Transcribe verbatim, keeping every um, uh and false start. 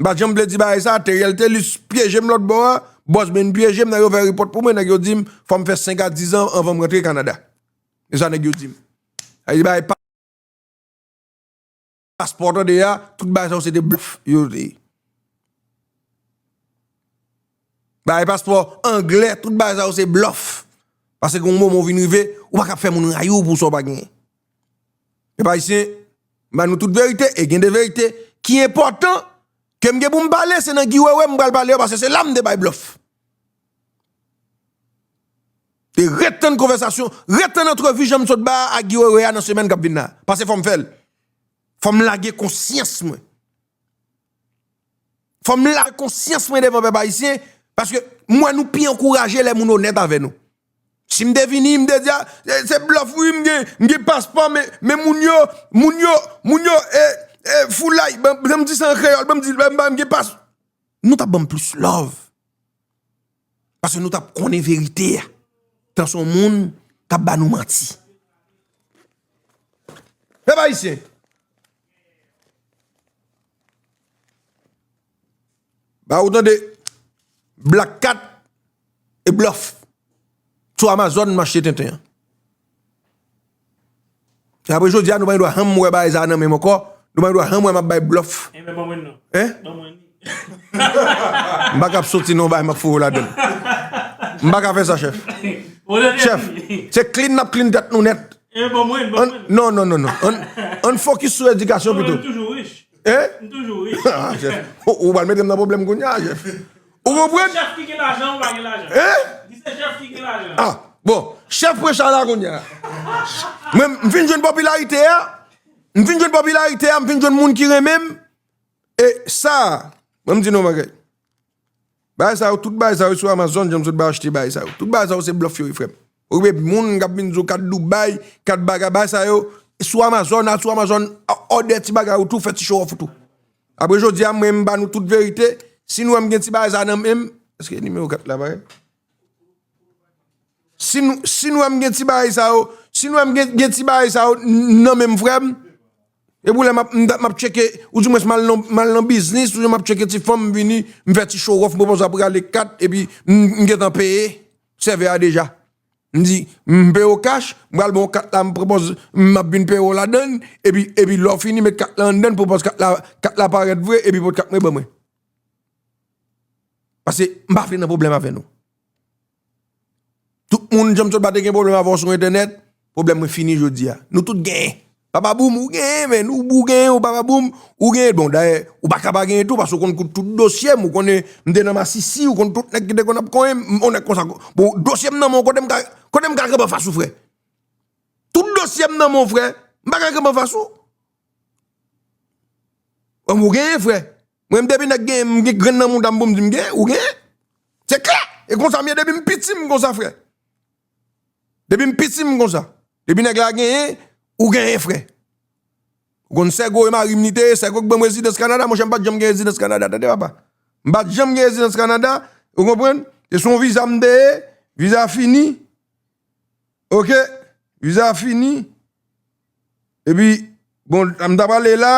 M pa t janm vle di bagay sa, Theriel Thelus pyeje m lòt bò a, Bòs Ben pyeje m, nèg yo fè repòt pou mwen, nèg yo di m fò m fè senk a diz an anvan m rantre Kanada. E sa nèg yo di m. Sa vle di bagay pa paspò tande a, tout bagay sa yo se te blòf yo te ye. Bagay paspò anglè, tout bagay sa yo se blòf. Paske yon moman ou vin rive, ou pa ka fè moun rayi w pou sa w pa genyen. Pèp ayisyen, m ba nou tout verite, e gen de verite ki enpòtan ke m gen pou m pale, se nan Guy Wewe m pral pale yo, paske se la m te bay blòf. E ret tann konvèsasyon, ret tann antrevi jan m sot ba a ak Guy Wewe a nan semèn k ap vin la. Paske fò m fè l. Fò m lage konsyans mwen. Fò m lage konsyans mwen devan pèp ayisyen, paske m wè nou pi ankouraje lè moun onèt avè nou. Si m te vini, m te di, a, se, se blòf, wi, m gen, m gen paspò, men, men moun yo, moun yo, moun yo, e, e, foulay, ban, ban m di sa an kreyòl, ban m di, ban m, ban m gen pas-, nou t ap ban m plis love. Paske nou t ap konnen verite a. Tan se yon moun k ap ba nou manti. Pèp ayisyen. Ba ou tande, Black Cat e blòf. Sou Amazon, m achte tenten an. E apre jodi a, nou pa gen dwa janm wè bagay sa nan men m ankò. Nou pa gen dwa janm wè m ap bay blòf. Enben, ban mwen non. Hein? Ban mwen li. M pa ka ap soti nan yon bagay m ap foure w ladan l. M pa ka fè sa, chèf. Chèf, se clean n ap clean tèt nou nèt. Enben, ban mwen, ban mwen. Non, non, non, non. Ann, ann focus sou edikasyon pito. Ban mwen, m toujou rich. Hein? M toujou rich. Ah, chèf. Ou, ou pral mete m nan pwoblèm kounye a, chèf. Ou konprann? Chèf ki gen lajan, ou pa gen lajan. Hein? Di se chèf ki gen lajan. Ah, bon. Chèf pran chay la kounye a. Mwen, m fin jwenn popilarite a. M fin jwenn popilarite a, m fin jwenn moun ki renmen m. E sa, mwen m di nou yon bagay. Bagay sa yo, tout bagay sa yo sou Amazon, jan m sot ba achte bagay sa yo. Tout bagay sa yo se blòf yo ye, frè m. Ou gen moun k ap vin di w kat Dubai, kat bagay, bagay sa yo, sou Amazon, al sou Amazon, òdè ti bagay ou tou, fè ti show off ou tou. Apre jodi a, mwen, m ba nou tout verite. Si nou wè m gen ti bagay sa nan men m, èske nimewo kat la parèt? Si nou, si nou wè m gen ti bagay sa yo, si nou wè m gen, gen ti bagay sa yo n-, nan men m, frè m, e pou lè m ap, m, m ap tcheke, oudimwens m al nan, m al nan biznis, oudimwens m ap tcheke ti fanm, m vini, m fè ti show off, m pwopoze ap rale kat, epi m, m gentan peye sèvè a deja. M di, m peye w cash, m pral ba w kat la, m pwopoze, m ap vin peye w ladan l, epi, epi lè w fini met kat la anndan, pwopoze kat la, kat la parèt vre, epi pot kat mwen ban mwen. Paske m pa vle nan pwoblèm avè nou. Tout moun, jan m sot pa te gen pwoblèm avè w sou entènèt, pwoblèm mwen fini jodi a. Nou tout genyen. Papa Boom, ou genyen, men ou, ou genyen, ou Papa Boom, ou genyen. Bon, dayè, ou pa ka pa genyen tou, paske ou konn kout tout dosye m, ou konnen m te nan masisi, ou konn tout nèg ki te konn ap konyen m, on nèg konsa. Bon, dosye m nan men w, kote m ka, kote m ka kanpe anfas ou, frè? Tout dosye m nan men w, frè, m pa ka kanpe anfas ou. Bon, ou genyen, frè. Mwen, depi nèg genyen, m gen grenn nan mouda m pou m di m genyen, ou genyen. Se klè. E konsa m ye, depi m piti, m konsa, frè. Depi m piti, m konsa. Depi nèg la genyen, ou genyen, frè. Ou konn Sègo e mari m li te ye, Sègo k ban m rezidans Kanada, monchè, m pa t janm gen rezidans Kanada, tande papa. M pa t janm gen rezidans Kanada, ou konprann? Se sou yon viza m te ye, viza a fini. Oke, viza a fini. Epi, bon, m ta prale la,